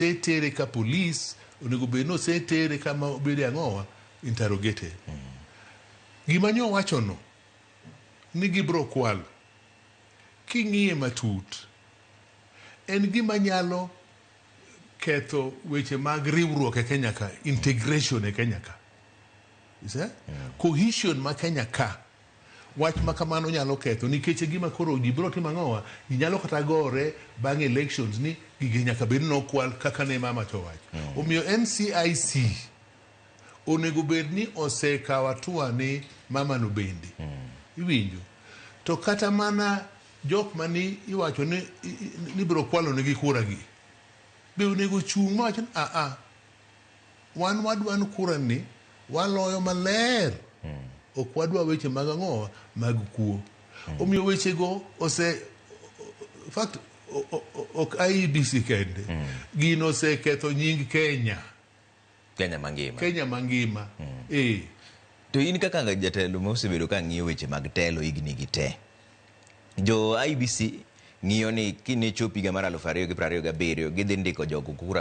Osetere ka police, onego bed ni osetere kama obede ang'owa, interrogated. Gima nyo wachono ni gibro kwalo, king'iye matut, en gima nyalo ketho weche mag riwruok e Kenya ka, integration e Kenya ka. You see? Cohesion ma Kenya ka, wach ma kamano nyalo ketho nikech e gima koro ji biro timo ang'owa, ji nyalo kata gore bang' elections ni gigi nyaka bed ni nokwal kaka ne mama to owacho. Omiyo NCIC onego bed ni osekawo hatua ni mama no bende. Iwinjo? To kata mana jok mani iwacho ni ni biro kwalo negi kura gi be onego chung' mawach ni a a wan wadwa ni kura ni waloyo maler. Ok wadwa weche mag ang'owa mag kuo. Omiyo wechego ose fact ok IEBC kende. Gino oseketho nying Kenya. Kenya mangima. Kenya mangima. Eh. To in kaka jatelo ma osebedo ka ng'iyo weche mag telo higni gi te, jo IEBC ng'iyo ni kine chop higa mar 2027 gidhi ndiko jogo kura.